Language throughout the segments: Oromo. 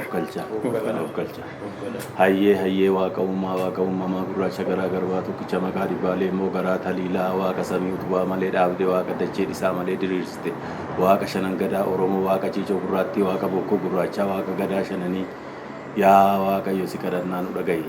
Of galcha. Of galcha. Hayyee hayyee, waaqa uumaa, waaqa uumamaa gurraacha garaa garbaa, tokkicha maqaa dhibbaalee immoo garaa taliilaa, waaqa samii utubaa malee dhaabde, waaqa dachee dhisaa malee diriirsite, waaqa shanan gadaa Oromoo, waaqa ciicoo gurraattii, waaqa bokkuu gurraachaa, waaqa gadaa shananii, yaa Waaqayyo, si kadhannaa nu dhagahi.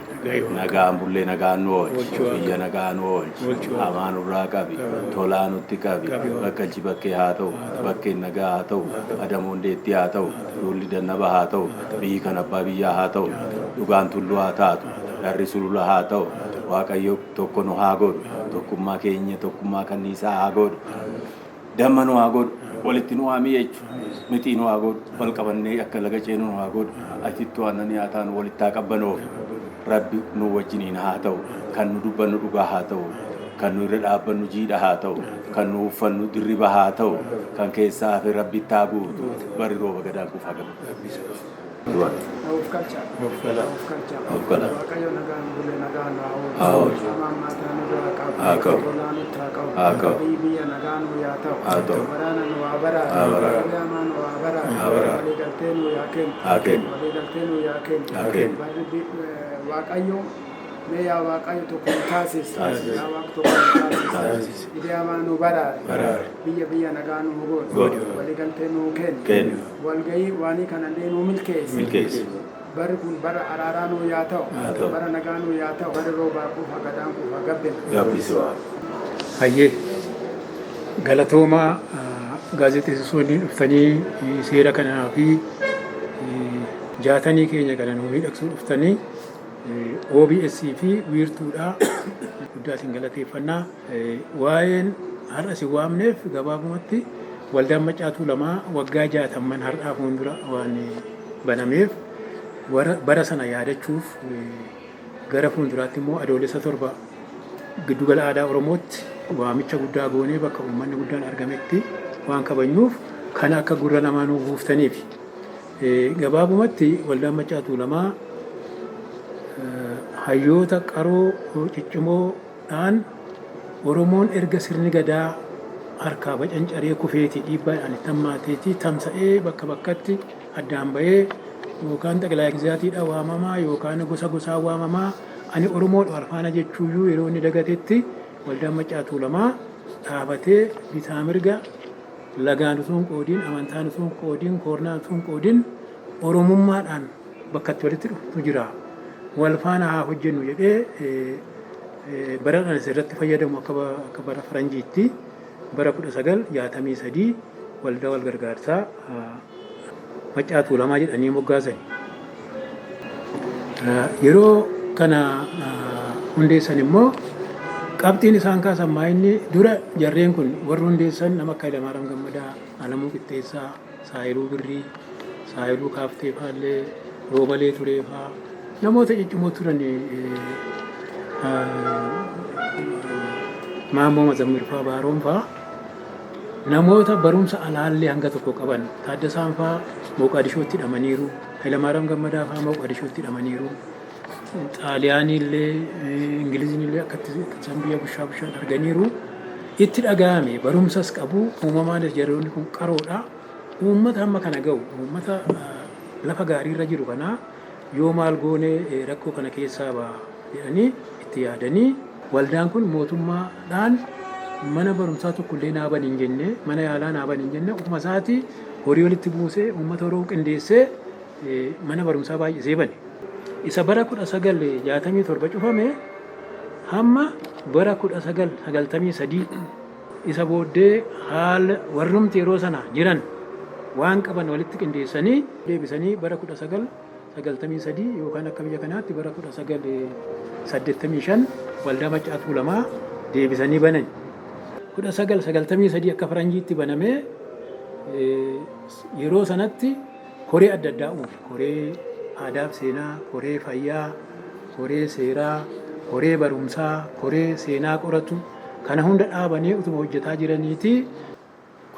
Nagaan bullee nagaan nu oolchi, biyya nagaa nu oolchi, hamaa nurraa qabi, tolaa nutti qabi. Bakkalchi bakkee haa ta'u, bakkeen nagaa haa ta'u, adamoon deettii haa ta'u, duulli dannaba haa ta'u, biyyi kan abbaa biyyaa haa ta'u, dhugaan tulluu haa taatu, dharri sulula haa ta'u. Waaqayyo tokko nu haa godhu, tokkummaa keenya tokkummaa kanniisaa haa godhu, damma nu haa godhu, walitti nu haa mi'eechu, mixii nu haa godhu, wal qabannee akka laga ceenu nu haa godhu, atittuu aannanii haa taanu, walitti haa qabbanoof. Rabbi nu wajjiniin haa ta'u. Kan nu dubbannu dhugaa haa ta'u, kan nu irra dhaabbannu jiidha haa ta'u, kan nu uffannu dirriba haa ta'u, kan keessaa hafe Rabbitti haa guutu. Barri rooba gadaan kuufaa galu. Of galcha. Of gala. Of galcha. Of gala. Waaqayyo nagaan bule nagaan nu haa Haa oolchu. oolchu. Hamaan maataa nu biraa qabu. Haa qabu. Tolaa nutti haa qabu. Haa qabu. Biyyi biyya nagaa nu yaa ta'u. Haa ta'u. Waraana nu haa baraaru. Haa baraaru. Biyya hamaa nu haa baraaru. Haa baraaru. Waliigaltee nu yaa kennu. Haa kennu. Waliigaltee nu yaa kennu. Haa kennu. Barri Waaqayyo mee yaa Waaqayyo tokko nu taasisi. Taasisi. Yaa Waaqa, tokko nu taasisi. Taasisi. Dhibee hamaa nu baraari. Baraari. Biyya biyya nagaa nu godhu. Godhu. Waliigaltee nu kennu. Kennu. Walgahii waanii kanallee nu milkeessi. Milkeessi. Barri kun bara araaraa nuu yaa ta'u. Haa ta'u. Bara nagaa nuu yaa ta'u. Barri roobaa quufa, gadaan quufa gabbina. Gabbisi Waaqa. Hayyee, galatoomaa. Gaazexeessitoonni dhuftanii seera kanaa fi jaatanii keenya kana nu miidhagsuu dhuftanii, OBS fi wiirtuudha guddaa isin galateeffannaa. Waa'een har'a isin waamneef gabaabumatti waldaan Maccaa Tuulamaa waggaa 60n har'aa fuuldura waan banameef, bara sana yaadachuuf, gara fuulduraatti immoo Adoolessa 7 giddugala aadaa Oromootti waamicha guddaa goonee bakka uummanni guddaan argametti waan kabajnuuf, kana akka gurra namaa nuu buuftaniif. Gabaabumatti waldaan Maccaa Tuulamaa hayyoota qaroo ciccimoodhaan Oromoon erga sirni gadaa harkaa bacancaree kufeeti, dhiibbaadhaan itti hammaateeti, tamsa'ee bakka bakkatti addaan bahee, yookaan xaqilaa gizaatiidhaan waamamaa yookaan gosa gosaa waamamaa, ani Oromoodha walfaana jechuuyyuu yeroo inni dagatetti, waldaan Maccaa Tuulamaa dhaabatee bitaa mirga lagaan utuu hin qoodin, amantaan utuu hin qoodin, koornaan utuu hin qoodin, Oromummaadhaan bakka itti walitti dhuftu jira. Wal faana haa hojjennu jedhee bara irratti fayyadamu akka bara faranjiitti bara 1963 waldaa wal gargaarsaa Maccaa Tuulamaa jedhanii moggaasan. Yeroo kana hundeessan immoo qabxiin isaan kaasan maa inni dura jarreen kun warri hundeessan nama akka Hayilamaariyaam Gammadaa, Alamuu Qixxeessaa, Saayiluu Birrii, Saayiluu Kaaftee faallee, Roobalee Turee faa namoota ciccimoo turan, Maammoo Mazammir faa, Baaroon faa, namoota barumsa alaallee hanga tokko qaban. Taaddasaan faa Mooqaadishootti hidhamaniiru. Hayilamaariyaam Gammadaa faa Mooqaadishootti hidhamaniiru. Xaaliyaaniillee Ingiliziinillee akkatti isaan biyya bushaa bushaan arganiiru. Itti dhaga'ame, barumsas qabu, uumamaanis jarroonni kun qaroodha. Uummata hamma kana ga'u, uummata lafa gaariirra jiru kanaa yoo maal goone rakkoo kana keessaa ba'a jedhanii itti yaadanii, waldaan kun mootummaadhaan mana barumsaa tokkollee naa bani hin jenne, mana yaalaa naa bani hin jenne, ofuma isaatii horii walitti buusee, uummata Oromoo qindeessee mana barumsaa baay'isee bane. Isa bara 1967 cufame hamma bara 1993 isa booddee haala warrumti yeroo sana jiran waan qaban walitti qindeessanii deebisanii bara 1993 yookaan akka biyya kanaatti bara 1985 waldaa Maccaa Tuulamaa deebisanii banan. 1993 akka faranjiitti banamee yeroo sanatti koree adda addaa uume. Koree aadaaf seenaa, koree fayyaa, koree seeraa, koree barumsaa, koree seenaa qoratu kana hunda dhaabanii utuma hojjetaa jiraniiti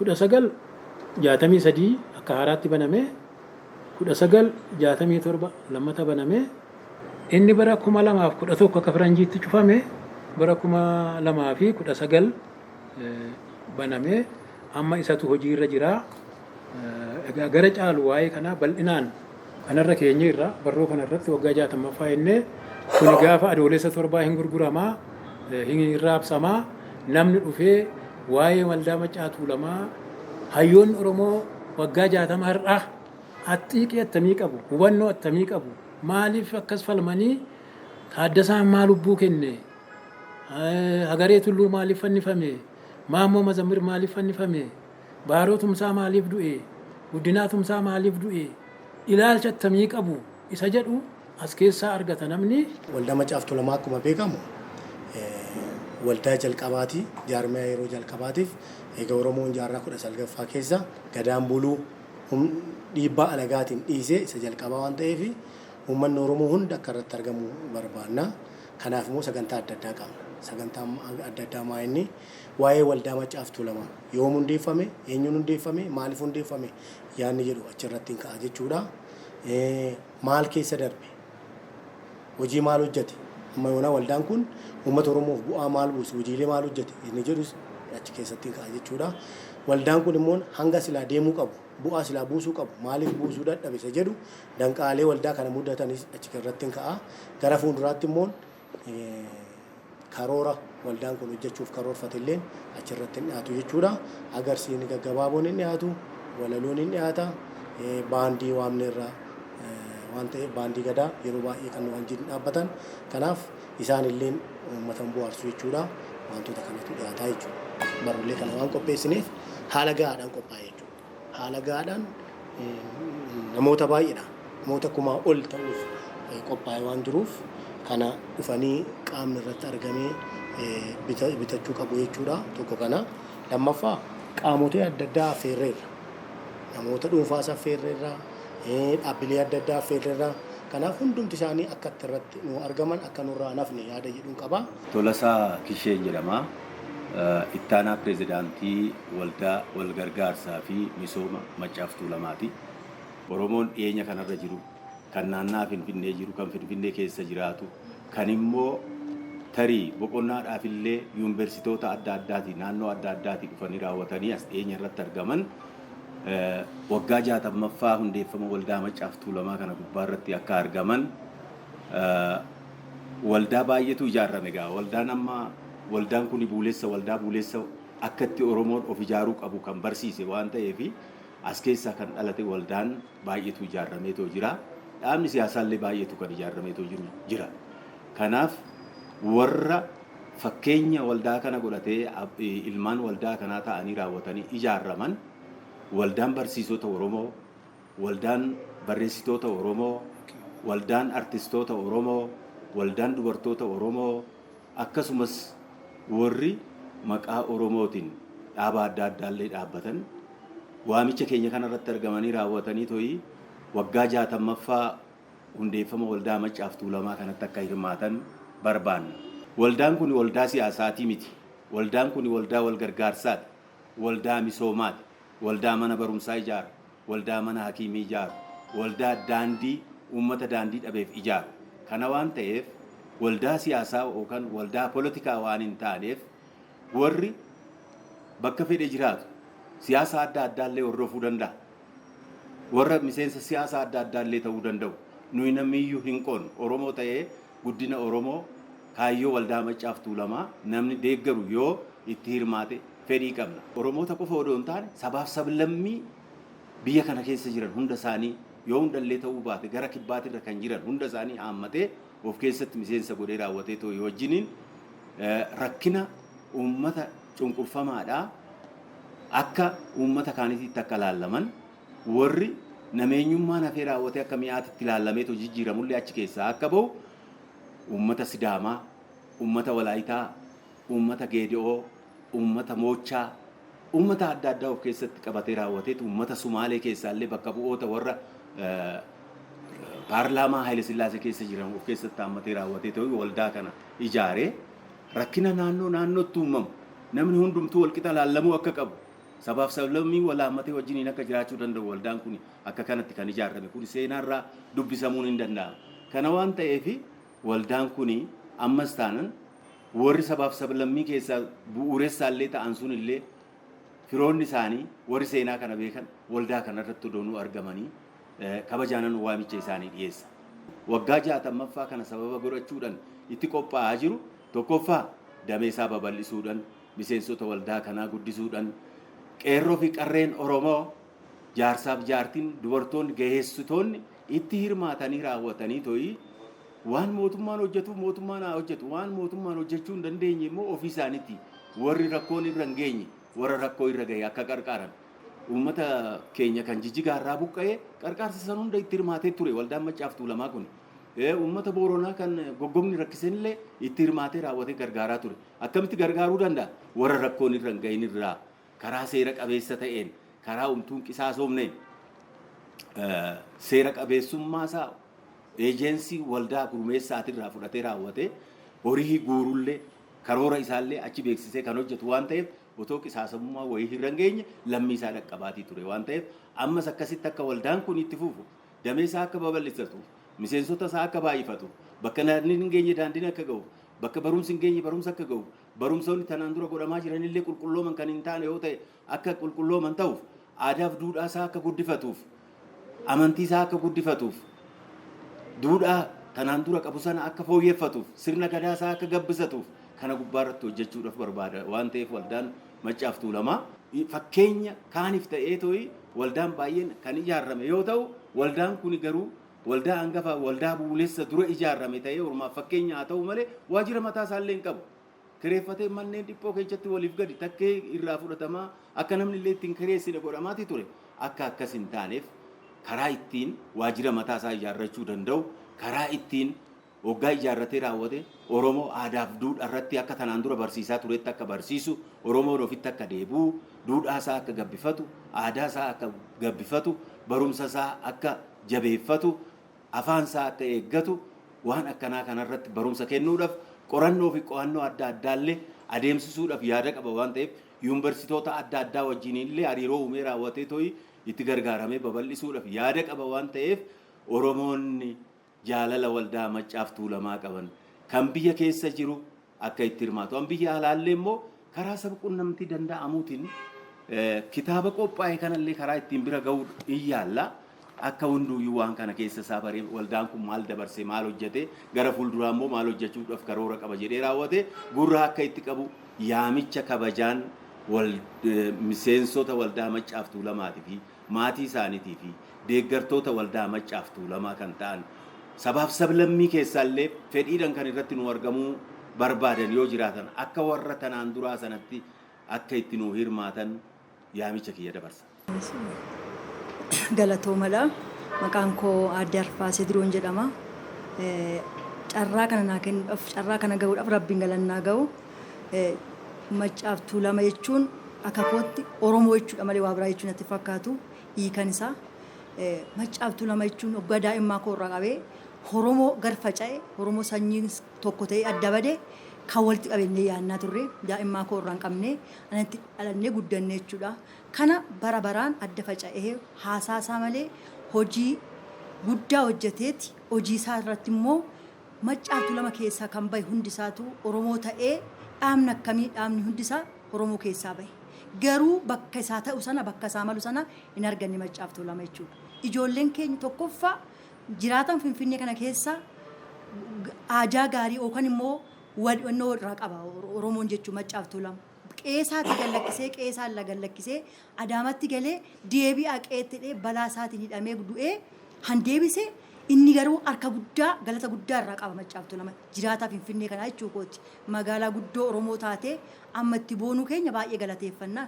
1963 akka haaraatti baname, 1967 lammata baname. Inni bara 2011 akka faranjiitti cufame bara 2019 baname, amma isatu hojiirra jira. Egaa gara caalu waa'ee kanaa bal'inaan Kanarra keenyerra barruu kanarratti waggaa 60ffaa jennee kun gaafa adoolessa 7 hin gurguramaa, hin raabsamaa, namni dhufee waa'ee waldaa Maccaa Tuulamaa hayyoonni Oromoo waggaa 60 har'aa axxiiqii attamii qabu, hubannoo attamii qabu, maaliif akkas falmanii, Taaddasaan maal lubbuu kenne, Hagaree Tulluu maaliif fannifame, Maammoo Mazammir maaliif fannifame, Baaroo Tumsaa maaliif du'e, Guddinaa Tumsaa maaliif du'e, ilaalcha attamii qabu isa jedhu as keessaa argata namni. Waldaa Macaa fi Tuulamaa akkuma beekamu waldaa jalqabaati, jaarmiyaa yeroo jalqabaatiif eega Oromoon jaarraa 19ffaa keessa gadaan buluu dhiibbaa alagaatiin dhiisee isa jalqabaa waan ta'eef uummanni Oromoo hunda akka irratti argamu barbaanna. Kanaaf immoo sagantaa adda addaa qabna. Sagantaa adda addaa maa inni waa'ee waldaa Macaa fi Tuulamaa yoom hundeeffame, eenyuun hundeeffame, maaliif hundeeffame yaadni jedhu achirratti hin ka'a jechuudha. Maal keessa darbe, hojii maal hojjete, amma yoonaa waldaan kun uummata Oromoof bu'aa maal buuse, hojiilee maal hojjete inni jedhus achi keessatti hin ka'a jechuudha. Waldaan kun immoo hanga silaa deemuu qabu, bu'aa silaa buusuu qabu, maaliif buusuu dadhabe isa jedhu danqaalee waldaa kana mudatanis achi irratti hin ka'a. Gara fuulduraatti immoo karoora waldaan kun hojjechuuf karoorfate illee achirratti hin dhiyaatu jechuudha. Agarsiisni gaggabaaboon hin dhiyaatu, walaloon hin dhiyaata, baandii waamne irraa waan ta'eef baandii gadaa yeroo baay'ee kan wajjin dhaabbatan. Kanaaf isaan illee uummata bohaarsu jechuudha. Wantoota kanatu dhiyaataa jechuudha. Barruulee kana waan qopheessineef haala gahaadhaan qophaa'e jechuudha. Haala gahaadhaan namoota baay'eedha. Namoota 1000 ol ta'uuf qophaa'e waan jiruuf kana dhufanii qaamni irratti argamee bitachuu qabu jechuudha. Tokko kana. Lammaffaa qaamota adda addaa affeerreerra. Namoota dhuunfaas affeerreerra, dhaabbilee adda addaa affeerreerra. Kanaaf hundumti isaanii akka irratti nu argaman akka nurraa nafne yaada jedhuun qaba. Tolasaa Kisheen jedhama. Ittaanaa pirezidaantii waldaa walgargaarsaa fi misooma Macaa fi Tuulamaati. Oromoon dhiyeenya kanarra jiru, kan naannaa Finfinnee jiru, kan Finfinnee keessa jiraatu, kan immoo tarii boqonnaadhaaf illee yuuniversitoota adda addaatii naannoo adda addaatii dhufanii raawwatanii as dhiyeenya irratti argaman waggaa 60ffaa hundeeffama waldaa Macaa fi Tuulamaa kana gubbaa irratti akka argaman. Waldaa baay'eetu ijaarame egaa. Waldaan amma waldaan kun buulessa, waldaa buulessa akka itti Oromoon of ijaaruu qabu kan barsiise waan ta'eef as keessaa kan dhalate waldaan baay'eetu ijaarrameetoo jira. Dhaabni siyaasaallee baay'eetu kan ijaarrameetoo jiru jira. Kanaaf warra fakkeenya waldaa kana godhatee ilmaan waldaa kanaa ta'anii raawwatanii ijaarraman waldaan barsiisota Oromoo, waldaan barreessitoota Oromoo, waldaan artistoota Oromoo, waldaan dubartoota Oromoo, akkasumas warri maqaa Oromootiin dhaaba adda addaallee dhaabbatan waamicha keenya kanarratti argamanii raawwatanii to'ii waggaa 60ffaa hundeeffama waldaa Macaa fi Tuulamaa kanatti akka hirmaatan barbaanna. Waldaan kun waldaa siyaasaatii miti. Waldaan kun waldaa walgargaarsaati. Waldaa misoomaati. Waldaa mana barumsaa ijaaru. Waldaa mana hakiimii ijaaru. Waldaa daandii uummata daandii dhabeef ijaaru. Kana waan ta'eef waldaa siyaasaa yookaan waldaa polotikaa waan hin taaneef warri bakka fedhe jiraatu siyaasa adda addaallee hordofuu danda'a. Warra miseensa siyaasa adda addaallee ta'uu danda'u. Nuyi namiyyuu hin qoonnu. Oromoo ta'ee guddina Oromoo kaayyoo waldaa Macaa fi Tuulamaa namni deeggaru yoo itti hirmaate fedhii qabna. Oromoota qofa odoo hin taane sabaaf sablammii biyya kana keessa jiran hunda isaanii yoo hundallee ta'uu baate gara kibbaatirra kan jiran hunda isaanii haammatee of keessatti miseensa godhee raawwatee ta'e wajjiniin rakkina uummata cunqurfamaadhaa akka uummata kaaniitti akka laallaman warri nameenyummaan hafee raawwatee akka mi'aatitti ilaallameetoo jijjiiramullee achi keessaa akka bahu uummata Sidaamaa, uummata Walaayitaa, uummata Geedi'oo, uummata Moochaa, uummata adda addaa of keessatti qabatee raawwateetu uummata Sumaalee keessaallee bakka bu'oota warra paarlaamaa Haayile Sillaasee keessa jiran of keessatti haammatee raawwatee ta'uu waldaa kana ijaaree rakkina naannoo naannootti uumamu namni hundumtuu walqixa laallamuu akka qabu sabaaf sablammii wal haammatee wajjiniin akka jiraachuu danda'u waldaan kun akka kanatti kan ijaarame kun seenaarraa dubbisamuun hin danda'amu. Kana waan ta'eef waldaan kun ammas taanan warri sabaaf sablammii keessaa bu'uuressaallee ta'an sun illee firoonni isaanii warri seenaa kana beekan waldaa kanarratti odoonuu argamanii kabajaanan waamicha isaanii dhiyeessa. Waggaa 60ffaa kana sababa godhachuudhaan itti qophaa'aa jiru tokkoffaa damee isaa babal'isuudhaan, miseensota waldaa kanaa guddisuudhaan, qeerroo fi qarreen Oromoo, jaarsaaf jaartiin, dubartoonni, gaheessitoonni itti hirmaatanii raawwatanii to'ii waan mootummaan hojjetuuf mootummaan haa hojjetu, waan mootummaan hojjechuu hin dandeenye immoo ofii isaaniitti warri rakkoon irra hin geenye warra rakkoo irra gahe akka qarqaaran, uummata keenya kan Jijjigaa irraa buqqa'ee qarqaarsa san hunda itti hirmaatee ture waldaan Maccaaf Tuulamaa kun. Uummata Booronaa kan goggogni rakkisenillee itti hirmaatee raawwatee gargaaraa ture. Akkamitti gargaaruu danda'a? Warra rakkoon irra hin gahin irraa karaa seera qabeessa ta'een, karaa umtuun qisaasoomneen, seera qabeessummaa isaa eejensii waldaa gurmeessaatirraa fudhatee raawwatee horii guurullee karoora isaallee achi beeksisee kan hojjetu waan ta'eef, otoo qisaasamummaa wayii irra hin geenye lammii isaa dhaqqabaatii ture waan ta'eef, ammas akkasitti akka waldaan kun itti fufu, damee isaa akka babal'isatu, miseensota isaa akka baay'ifatu, bakka daandiin hin geenye daandiin akka ga'u, bakka barumsi hin geenye barumsa akka ga'u, barumsoonni tanaan dura godhamaa jiranillee qulqullooman kan hin taane yoo ta'e akka qulqullooman ta'uuf, aadaaf duudhaa isaa akka guddifatuuf, amantii isaa akka guddifatuuf, duudhaa tanaan dura qabu sana akka fooyyeffatuuf, sirna gadaa isaa akka gabbisatuuf kana gubbaarratti hojjechuudhaaf barbaada waan ta'eef, waldaan Maccaaf Tuulamaa fakkeenya kaaniif ta'ee to'i waldaan baay'een kan ijaarame yoo ta'u, waldaan kun garuu waldaa hangafa, waldaa buulessa dura ijaarame ta'ee ormaaf fakkeenya haa ta'u malee waajjira mataa isaallee hin qabu. Kireeffatee manneen dhiphoo keessatti waliif gadi takkee irraa fudhatamaa akka namni illee ittiin kireessine godhamaati ture. Akka akkas hin taaneef karaa ittiin waajjira mataa isaa ijaarrachuu danda'u, karaa ittiin waggaa ijaarratee raawwate Oromoo aadaaf duudhaa irratti akka tanaan dura barsiisaa turetti akka barsiisu, Oromoon ofitti akka deebi'u, duudhaa isaa akka gabbifatu, aadaa isaa akka gabbifatu, barumsa isaa akka jabeeffatu, afaan isaa akka eeggatu, waan akkanaa kanarratti barumsa kennuudhaaf qorannoo fi qo'annoo adda addaallee adeemsisuudhaaf yaada qaba waan ta'eef, yuunivarsiitoota adda addaa wajjin illee hariiroo uumee raawwatee to'i itti gargaaramee babal'isuudhaaf yaada qaba waan ta'eef, Oromoonni jaalala waldaa Maccaaf Tuulamaa qaban kan biyya keessa jiru akka itti hirmaatu, kan biyya alaallee immoo karaa sabquunnamtii danda'amuutiin kitaaba qophaa'e kanallee karaa ittiin bira ga'uu in yaalla. Akka hunduuyyuu waan kana keessa isaa baree waldaan kun maal dabarse, maal hojjete, gara fuulduraa immoo maal hojjechuudhaaf karoora qaba jedhee raawwate gurra akka itti qabu yaamicha kabajaan wal miseensota waldaa Maccaaf Tuulamaatii fi maatii isaaniitii fi deeggartoota waldaa Maccaaf Tuulamaa kan ta'an sabaaf sablammii keessaallee fedhiidhaan kan irratti nu argamuu barbaadan yoo jiraatan akka warra tanaan duraa sanatti akka itti nu hirmaatan yaamicha kiyya dabarsa. Galatoomadha. Maqaan koo Aadde Arfaasee Diroon jedhama. Carraa kana naa kennuudhaaf, carraa kana gahuudhaaf Rabbiin galannaa gahu. Maccaaf Tuulama jechuun akka kootti Oromoo jechuudha malee waa biraa jechuun natti fakkaatu hiikan isaa. Maccaaf Tuulama jechuun waggaa daa'immaa koo irraa qabee Oromoo gar faca'e, Oromoo sanyiin tokko ta'ee adda bade kan walitti qabannee yaannaa turre daa'immaa koo irraa hin qabne anatti dhalannee guddanne jechuudha. Kana bara baraan adda faca'ee haasaa isaa malee hojii guddaa hojjeteeti, hojii isaa irratti immoo Maccaaf Tuulama keessaa kan bahe hundi isaatu Oromoo ta'ee dhaabni akkamii dhaabni hundi isaa Oromoo keessaa bahe. Garuu bakka isaa ta'u sana, bakka isaa malu sana hin arganne Maccaaf Tuulama jechuudha. Ijoolleen keenya tokkoffaa jiraatan Finfinnee kana keessa aadaa gaarii yookaan immoo wannoo irraa qaba Oromoon jechuun Maccaaf Tuulama. Qeesaatti gallakkisee, qeesaan la gallakkisee Adaamatti galee deebi'aa qeetti hidhee balaa isaatiin hidhamee du'ee han deebise, inni garuu harka guddaa galata guddaa irraa qaba Maccaaf Tuulama jiraataa Finfinnee kanaa jechuu kooti. Magaalaa guddoo Oromoo taatee amma itti boonuu keenya baay'ee galateeffannaa.